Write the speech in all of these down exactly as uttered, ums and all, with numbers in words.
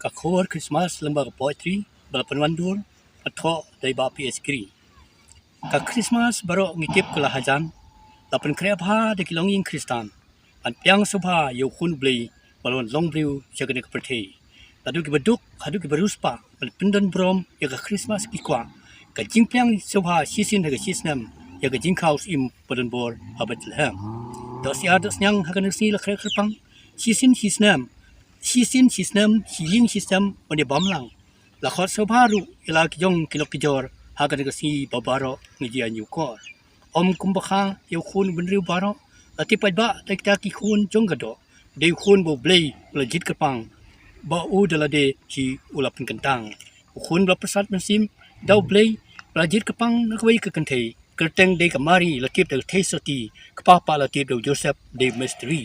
Ka khubor Christmas lyngba ka poetry ba la pynwandur, ka thoh da i Bah P H Giri. Ka Christmas baroh ngi tip ka la hajan, la pynkhreh bha da ki longïing Khristan ban pdiang sngewbha ïa u Khun U Blei ba la wan long briew sha kane ka pyrthei. Naduh kiba duk haduh kiba riewspah ban pyndon burom ïa ka Christmas ki kwah ka jingpdiang sngewbha shisien ha ka shisnem ïa ka jingkha u syiem ba donbor ha Bethlehem. Dohsyiar dohsniang ha kane ka sngi la khreh kyrpang, shisien shisnem, shisien shisnem, shi ïing shisnem ban ïa bam lang. La khot sngewbha ruh ïa la ki jong ki lok ki jor ha kane ka sngi ba baroh ngi ju ïa ñiewkor. Ym kumba kha ïa u khun u bynriew baroh, la tip paidbah da kita ki khun jong ka doh, dei u khun ba U Blei u la jied kyrpang, ba u da lade hi u la pynkyntang. U khun ba la pyrsad mynsiem da U Blei ba la jied kyrpang na kawei ka kynthei, kyrteng dei ka Mari, la tip da ka theisotti, kpa pat la tip da u Joseph dei u mistri.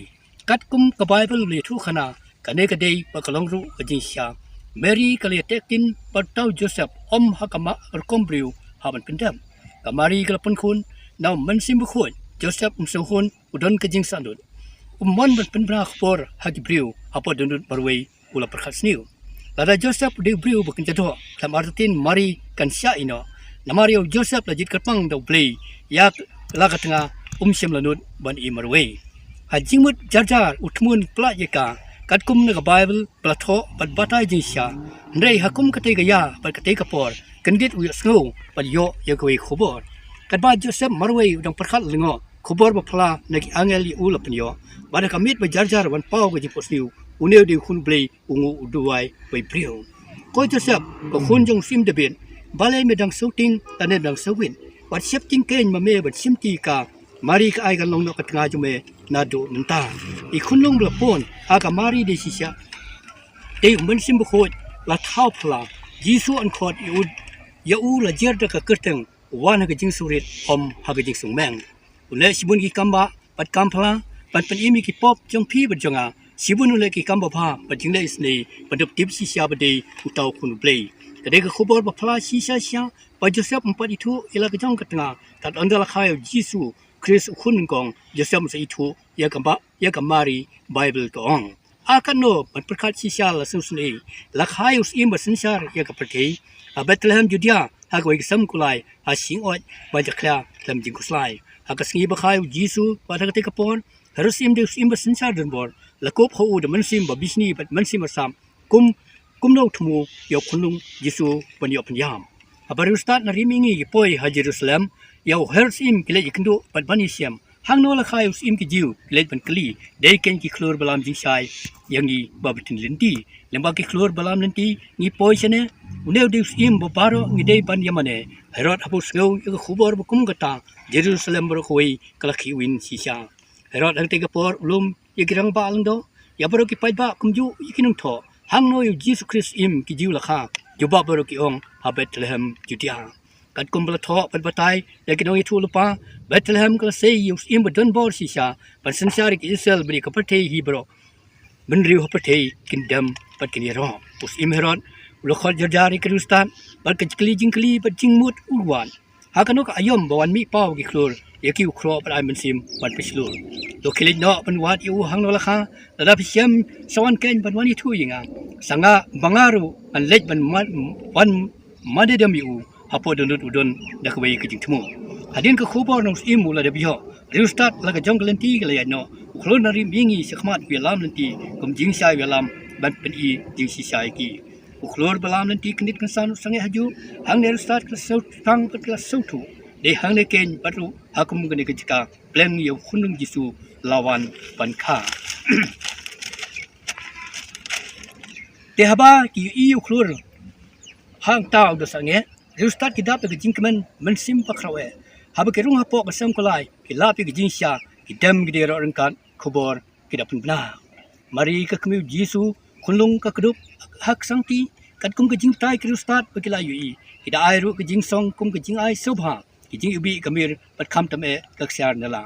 Katkum ka Baibl ba la ïathuhkhana, kane ka dei bad ka long ruh ka jingshisha. Mari ka la ïatehktin bad uta u Joseph ym ha ka ma-, rukom briew hap ban pyndep. Ka Mari ka la pynkhun na u Mynsiem Bakhuid, Joseph um sngewhun, u don ka jingsahnud. Um mon ban pynbna khubor ha ki briew hapoh dohnud marwei, u la pyrkhat sniew. Lada Joseph u dei u briew ba kynja doh, khlem artatien Mari kan shah ïeh noh. Namar ïa u Joseph la jied kyrpang da U Blei ïa la ka tnga, um shym la nud ban ïeh marwei. Ha jingmut jar jar u thmu pynlait ïa ka, katkum na ka Baibl ba la thoh bad batai jingshisha. Hynrei ha kum katei ka ïa bad katei ka por, kyndit u ïohsngew bad ïoh ïa kawei ka khubor. Katba Joseph marwei u dang pyrkhat lyngngoh, khubor ba phylla na ki angel ïa u la pynïoh, bad ha ka miet ba jar jar wan paw ka jingphohsniew, une u dei u Khun U Blei, u nguh u duwai ba i briew. Ko Joseph, ko khun jong u Syiem Dabid, balei me dang sngewtieng lane dang sngewwit? Wat sheptieng keiñ ma me ban shimti ïa ka. Mari ka ai kan long noh ka tnga jong me naduh mynta. I khunlung ba la pun ha ka Mari dei shisha, dei u Mynsiem Bakhuid la thaw phylla. Jisu yn khot ïa u, ïa u la jer da ka kyrteng, u wan ha ka jingsngewrit, ym ha ka jingsngewmeng. U leh shibun ki kambah bad kam phylla ban pynim ïa ki pop jong phi bad jong nga. Shibun u leh ki kam babha bad jingleh isynei ban da pyntip shisha ba dei uta u Khun U Blei. Ka dei ka khubor ba phylla shisha shisha ba Joseph um pat ithuh ïa la ka jong ka tnga. Tad ynda la kha ïa u Jisu Khrist u khun nyngkong, Joseph um sa ithuh ïa ka ba, ïa ka Mari, Baibl ka ong. Ha kano ban pyrkhat shisha la sngewsynei, la kha ïa u syiem ba synshar ïa ka pyrthei ha Bethlehem Judia, ha kawei ka sem kulai ha shyngkot ba jakhlia khlem jingkhuslai. Ha ka sngi ba kha ïa u Jisu bad ha katei ka por, Herod Syiem dei u syiem ba synshar donbor, la kup ha u da mynsiem ba bishni bad mynsiem ba sap. Kum, kumno u thmu ïa u khunlung Jisu ban ïoh pynïap? Haba riewstad na ri mihngi ki poi ha Jerusalem ïa u Herod Syiem, ki leit ïakynduh bad ban ïashem. Hangno la kha ïa u syiem ki Jiw? Ki leit ban kylli. Dei keiñ ki khlur ba lam jingshai ïa ngi ba btin lynti. Lyngba ki khlur ba lam lynti ngi poi shane? Une u dei u syiem ba baroh ngi dei ban ïamane. Herod haba u sngew ïa ka khubor ba kum kata, Jerusalem baroh kawei ka la khihwin shisha. Herod ha katei ka por u lum ïa ki rangbah lyngdoh, ïa baroh ki paidbah kumjuh ïa ki nongthoh. Hangno ïa u Jisu Khrist Syiem ki Jiw la kha? Jubab baroh ki ong, ha Bethlehem Judia. Katkum ba la thoh bad batai da ki nongïathuhlypa, Bethlehem ka la sei ïa u syiem ba donbor shisha ban synshar ïa ki Israel bad ïa ka pyrthei hi baroh. Bynriew ha pyrthei kin dem bad kin ïaroh. U syiem Herod u la khot jar jar ïa ki riewstad bad ka jingkylli jingkylli bad jingmut u wad. Ha kano ka aïom ba wan mih paw ki khlur ïa ki u khroh bad ai mynsiem ban pynshlur? To khie leit noh ban wad ïa u hangno la kha. Lada phi shem, sa wan keiñ ban wan ïathuh ïa nga. Sa nga, ba nga ruh ngan leit ban man, wan mane dem ïa u hapoh dohnud u don da kawei ka jingthmu. Hadien ka khubor na u syiem u la dep ïoh, riewstad la ka jong ka lynti ka la ïaid noh. U khlur na ri mihngi shakhmat u ïalam lynti kum jingshai u ïalam ban pyni jingshisha ïa ki. U khlur ba lam lynti kyndit kynsan u sangeh hajuh. Hangne riewstad ki la sngewthuh bad ki la sngewthuh. Dei hangne keiñ bad ruh ha kum kane ka jaka pleng ïa u khunlung Jisu la wan ban kha. Te haba ki ïohi ïa u khlur hangta u da sangeh, riewstad ki dap da ka jingkmen, mynsiem bakhraw eh. Haba ki rung hapoh ka sem kulai, ki lap ïa ka jingshisha, ki dem ki da ïaroh ryngkat, khubor ki da pynbna. Mari ka kmie u Jisu, khunlung ka kdup ha ka sangti, katkum ka jingbatai ki riewstad ba ki la ïohi. Ki da ai ruh ka jingsong kum ka jingai sngewbha, ki jingiwbih ka mir bad khamtam eh ka ksiar nylla.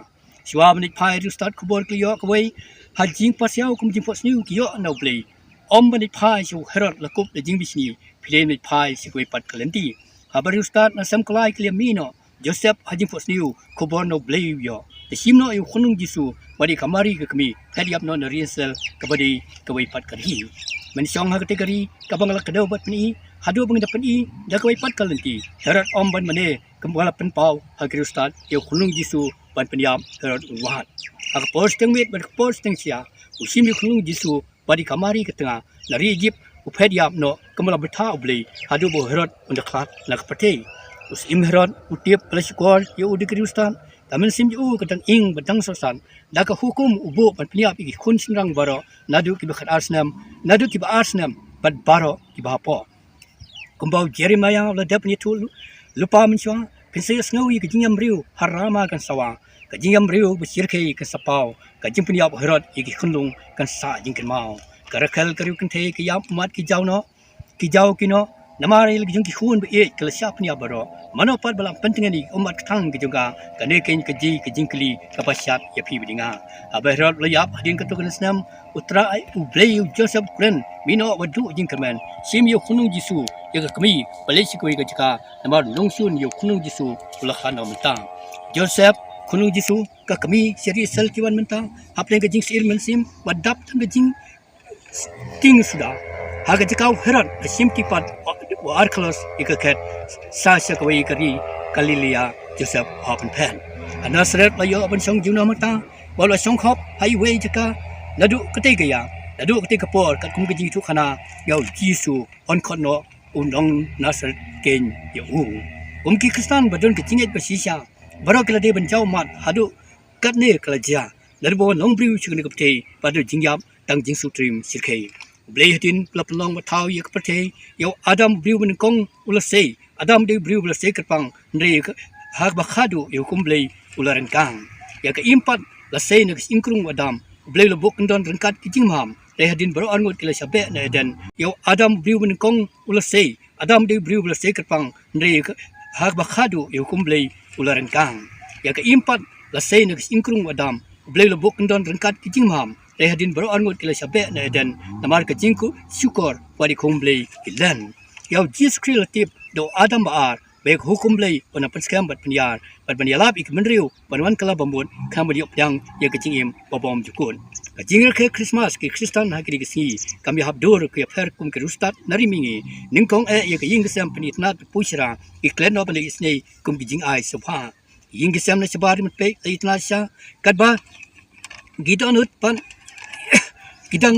Shuwa ban leit phai riewstad khubor ki la ïoh kawei ha jingpasiaw kum jingphohsniew ki ïoh na U Blei. Ym ban leit phai sha u Herod la kup da jingbishni, phi leit phai sha kawei pat ka lynti. Haba riewstad na sem kulai ki la mih noh, Joseph ha jingphohsniew khubor na U Blei u ïoh. Te shim noh ïa u khunlung Jisu bad ïa ka Mari ka kmie, kat ïap noh na ri Israel kaba dei kawei pat ka ri. mynshong ha kata ka ri kaba nga la kdew bad pyni, haduh ba ngan da pyni da kawei pat ka lynti. Herod ym ban mane, kumba la pynpaw ha ki riewstad ïa u khunlung Jisu ban pynïap, Herod u wad. Ha ka por shiteng miet bad ka por shiteng sia, u shim ïa u khunlung Jisu bad ïa ka Mari ka tnga na ri Ijipt, u phet ïap noh kumba la bthah U Blei, haduh ba u Herod un da khlad na ka pyrthei. U syiem Herod u tip ba la shukor ïa u da ki riewstad, ka mynsiem jong u ka dang ing bad dang sosat, da ka hukum u buh ban pynïap ïa ki khun shynrang baroh, naduh kiba khatar snem, naduh kiba ar snem, bad baroh kiba hapoh. Kumba u Jeremaïah u la dep ban ïathuh lypa mynshuwa, phin sa ïohsngew ïa ka jingïam briew ha Rama kan sawa, ka jingïam briew ba shyrkhei kan sa paw, ka jingpynïap u Herod ïa ki khunlung kan sah jingkynmaw. Ka Rakhel ka riewkynthei ka ïap ummat ki jaw noh, ki jaw ki noh, namar ïa la ki jong ki khun ba ïeit ki la shah pynïap baroh. Mano pat ba la pyntngen ïa ka ummat ka thang ka jong ka? Kane keiñ ka dei ka jingkylli kaba shad ïa phi bad ïa nga. Haba Herod u la ïap hadien katto katne snem, u Trai, U Blei, u Joseph u kren, mih noh wat duh jingkyrmen, shim ïa u khunlung Jisu, ïa ka kmie, ba leit sha kawei ka jaka, namar nongshun ïa u khunlung Jisu u la khlad noh mynta. Joseph, khunlung Jisu, ka kmie, sha ri Israel ki wan mynta, hapdeng ka jingsyier mynsiem, wat dap tang ka jing ting suda. Ha ka jaka u Herod, ka shim ki pat u Arkhelaus ïa ka khet, sa sha kawei ka ri Galilea, Joseph u hap ban phet. Ha Nasareth la ïoh ban shong jingno mynta, bad la shong khop ha iwei i jaka, naduh katei ka ïa, naduh katei ka por, katkum ka jingïathuhkhana ïa u Jisu, yn khot noh u nong Nasareth keiñ ïa u. Kum ki Khristan ba don ka jingngeit ba shisha, baroh ki la dei ban jaw ummat haduh katne ka la jia, naduh ba wan long briew sha kane ka pyrthei, bad haduh jingïap tang jingsuhtrim shyrkhei. U Blei hadien ba la pynlong bad thaw ïa ka pyrthei, ïa u Adam u briew ba nyngkong u la sei. Adam u dei u briew ba la sei kyrpang, hynrei ha kaba khadduh ïa u hukum Blei u la ryngkang. Ïa ka im pat la sei na ka shyieng krung u Adam, U Blei u la buh kyndon ryngkat ki jingmam, hynrei hadien baroh arngut ki la shah beh na Eden, ïa u Adam u briew ba nyngkong u la sei. Adam u dei u briew ba la sei kyrpang, hynrei ha kaba khadduh ïa u hukum Blei u la ryngkang. Ïa ka im pat la sei na ka shyieng krung u Adam, U Blei u la buh kyndon ryngkat ki jingmam, hynrei hadien baroh arngut ki la shah beh na Eden, namar ka jingshukor wat ïa ka hukum Blei ki len. Ïa u Jisu Khrist la tip da u Adam ba ar, ba ïa ka hukum Blei un nang pynskhem bad pynïar, bad ban ïalap ïa ki bynriew ban wan kylla bamut, khnang ban ïoh pdiang ïa ka jingim ba bymjukut. Ka jingrakhe Christmas ki Khristan ha kine ki sngi kam ïahap dur ka ïapher kum ki riewstad na ri mihngi. Nyngkong eh ïa ka ïing ka sem pynitynnad bad pyrshah, ki klet noh ban leit isynei kum ki jingai sngewbha. Ïing ki sem na shabar ri Myntpeh la itynnad shisha, katba ki dohnud pat ki dang,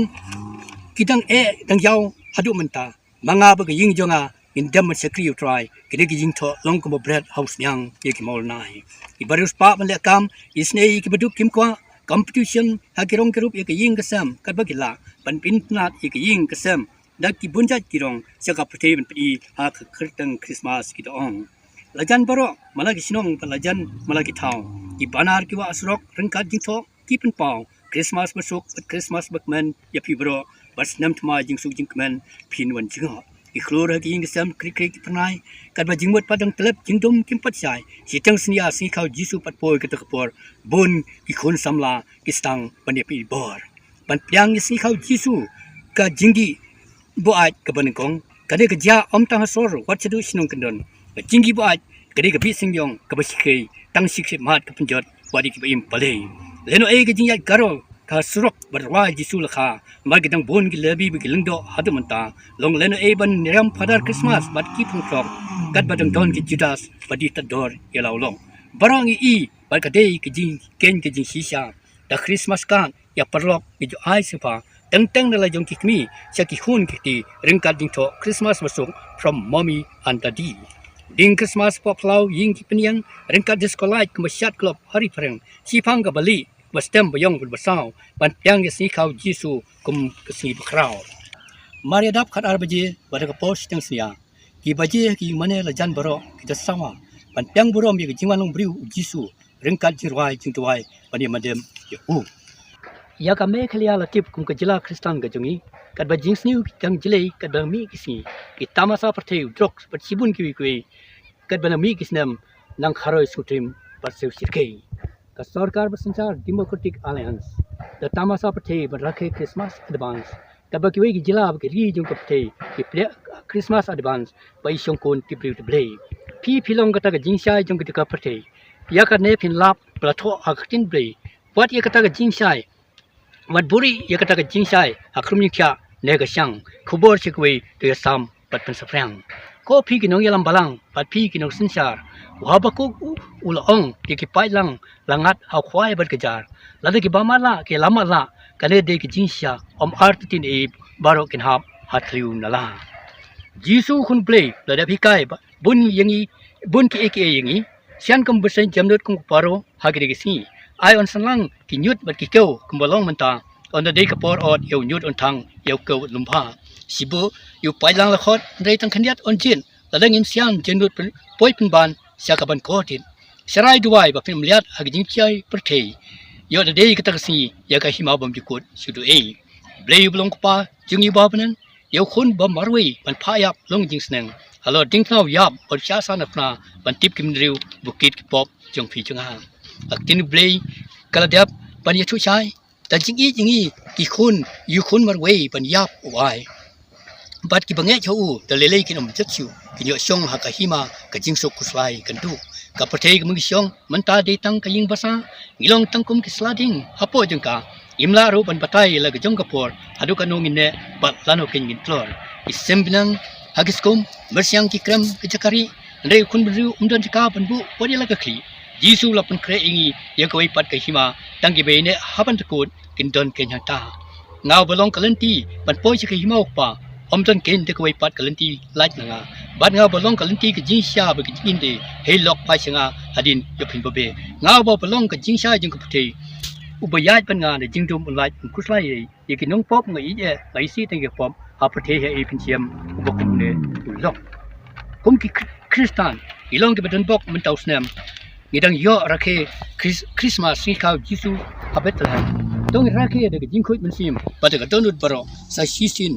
ki dang eh dang ïaw haduh mynta. Ma nga bad ka ïing jong nga ngin dem ban shakri ïa u Trai. Kine ki jingthoh long kumba bret ha u sniang ïa ki mawlynnai. Ki ba riewspah ban leh kam, isynei ïa ki baduk kim kwah, competition ha ki rong ki rup ïa ka ïing ka sem katba ki lah, ban pynitynnad ïa ka ïing ka sem da ki bun jait ki rong sha ka pyrthei ban pyni ha ka kyrteng Christmas, ki da ong. La jan baroh, man la ki shnong bad la jan man la ki thaw, ki banner ki wah surok ryngkat jingthoh ki pynpaw: Christmas basuk bad Christmas bakmen ïa phi baroh, bad snem thymmai jingsuk jingkmen phin wan jngoh. Ki khlur ha ki ïing ki sem, krik krik ki phyrnai, katba jingmut pat dang tlep, jingdum kim pat shai. Shiteng synñia sngi khaw Jisu pat poi kata ka por, bun ki khun samla ki sdang ban ïapynbor. Ban pdiang ïa sngi khaw Jisu, ka jingdih buaid kaba nyngkong ka dei ka jia ym tang ha sor, wat shaduh shnong kyndon. Ka jingdih buaid ka dei ka bih seng ïong kaba shyrkhei, tang shi khlieh mat ka pynjot wat ïa kiba im balei. Lehnohei ka jingïaid carol ka surok ban rwai Jisu la kha, namar ki dang bun ki Lebi bad ki lyngdoh haduh mynta. Long lehnohei ban riam Father Christmas bad ki pynphrok, katba dang don ki Judas bad ki tad dor ïa la u lok. Baroh ngi i bad ka dei ka jingkhein ka jingshisha. Da Christmas card ïa paralok ngi ju ai sngewbha, teng teng na la jong ki kmie sha ki khun ki kti, ryngkat jingthoh Christmas basuk from Mommy and Daddy. Ding Christmas hapoh phyllaw ïing ki pynïeng, ryngkat disco light kumba shad club ha Ri Phareng. Shiphang kaba lieh, ba stem, ba ïong bad ba saw, ban pdiang ïa sngi khaw Jisu kum ka sngi bakhraw. Mar ïa dap khatar baje bad ha ka por shiteng synñia, ki baje ha ki ïing mane la jan baroh ki da sawa ban pdiang burom ïa ka jingwan long briew u Jisu, ryngkat jingrwai jingduwai ban ïa mandem ïa u. Ïa ka Meghalaya la tip kum ka jylla Khristan ka jong ngi, katba jingsniew ki dang jlei katba mih ki sngi. Ki tamasa pyrthei, u drugs bad shibun kiwei kiwei, katba nang mih ki snem nang kharoi sngewthuh bad sngewshyrkhei. Ka sorkar ba synshar Democratic Alliance da tamasa pyrthei ban rakhe Christmas advance. Katba kiwei ki jylla bad ki ri jong ka pyrthei ki pdiang Christmas advance ba i shongkun tipbriew tipblei. Phi phi long kata ka jingshai jong ka pyrthei. Ïa kane phin lap ba la thoh ha ka ktien Blei. Wat ïa kata ka jingshai, wat buhrieh ïa kata ka jingshai ha khrum jingthiah ne ka shang, khubor sha kiwei, to ïasam bad pynsaphriang. Ko phi ki nongïalam balang bad phi ki nongsynshar, u Habakuk u, u la ong ïa ki paidlang, la ngat ha u khwai bad ka jar. Lada kiba matlah ki la matlah, kane dei ka jingshisha, ym artatien ïa baroh kin hap ha thliew nala. Jisu Khun Blei u la dep hikai ba bun ïa ngi, bun kiei kiei ïa ngi. Sian kum bseiñ jemnud kum u paro ha kine ki sngi. Ai un sah lang ki ñiut bad ki kew kumba long mynta. Ynda dei ka por ot ïa u ñiut un thang, ïa u kew un lymbha. Shibun ïa u paidlang la khot, hynrei tang khyndiat un jied. Lada ngim sian jemnud pyn-, poi pynban sha ka ban kordit. Sharai duwai ba phin ym liat ha ka jingshai pyrthei. Ïoh da dei kata ka sngi ïa ka hima bymjukut shuh duh ei. Blei uba long u Kpa jong ngi uba ha bneng, ïa u Khun ba marwei ban phah ïap long jingsneng. Halor diengphna u ïap bad u shah sah na phna ban tip ki bynriew, bukit ki pop jong phi jong nga. Ka ktien U Blei ka la dep ban ïathuh shai. Da jingïeit ïa ngi ki khun, ïa u Khun marwei ban ïap u ai. Bad kiba ngeit ha u da lei lei kin ym jot shuh, kin ïoh shong ha ka hima, ka jingsuk khuslai kan duh. Ka pyrthei ka mih shong, mynta dei tang ka ïing basa, ngi long tang kum ki sla dieng hapoh jong ka. Ngim lah ruh ban batai la ka jong ka por, haduh katno ngin neh bad lano kein ngin tlor. Ki sem bneng ha ki skum, myrsiang ki krem ka jaka rieh, hynrei u Khun Bynriew um don jaka ban buh wat ïa la ka khlieh. Jisu la pynkhreh ïa ngi ïa kawei pat ka hima, tang kiba ïaineh ha ban dkut kin don kein hangta. Nga uba long ka lynti ban poi sha ka hima u Kpa, ym don kein da kawei pat ka lynti lait na nga. Bad nga uba long ka lynti ka jingshisha bad ka jingim de, hei lok phai sha nga hadien ïoh phin babe. Nga uba long ka jingshisha jong ka pyrthei, uba ïaid bad nga na jingdum un lait un khuslai ei. Ïa ki nongpop nga ïeit eh, nga isih tang ïa ki pop, ha pyrthei ha ei phin shem, uba kum une u long. Kum ki Khri-, Khristan, ngi long kiba don bok mynta u snem. Ngi dang ïoh rakhe Khris-, Christmas, sngi khaw Jisu ha Bethlehem. To ngin rakhe da ka jingkhuid mynsiem bad da ka dohnud baroh sa shisien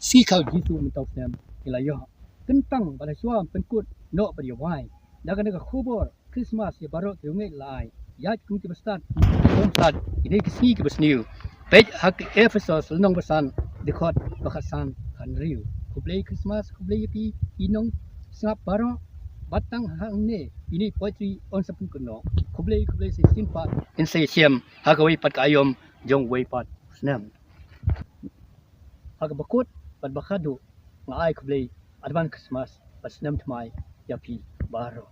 sngi khaw Jisu mynta u snem ngi la ïoh. Kyntang bad ha shuwa pynkut noh bad ïa wai da kane ka khubor Christmas ïa baroh ki riewngeit la ai. Ïaid kum kiba stad, kum stad, kine ki sngi kiba sniew. Peit ha ki Ephesos lynnong ba san, dkhot ba khatsan khathynriew. Khublei Christmas, khublei ïa phi ki nongsngap baroh. Bad tang hangne ine i poetry yn sa pynkut noh. Khublei, khublei sa shisien pat, yn sa ïashem ha kawei pat ka aïom jong uwei pat u snem. Ha kaba kut bad ba khatduh, nga ai khublei advance Christmas bad snem thymmai ïa phi baroh.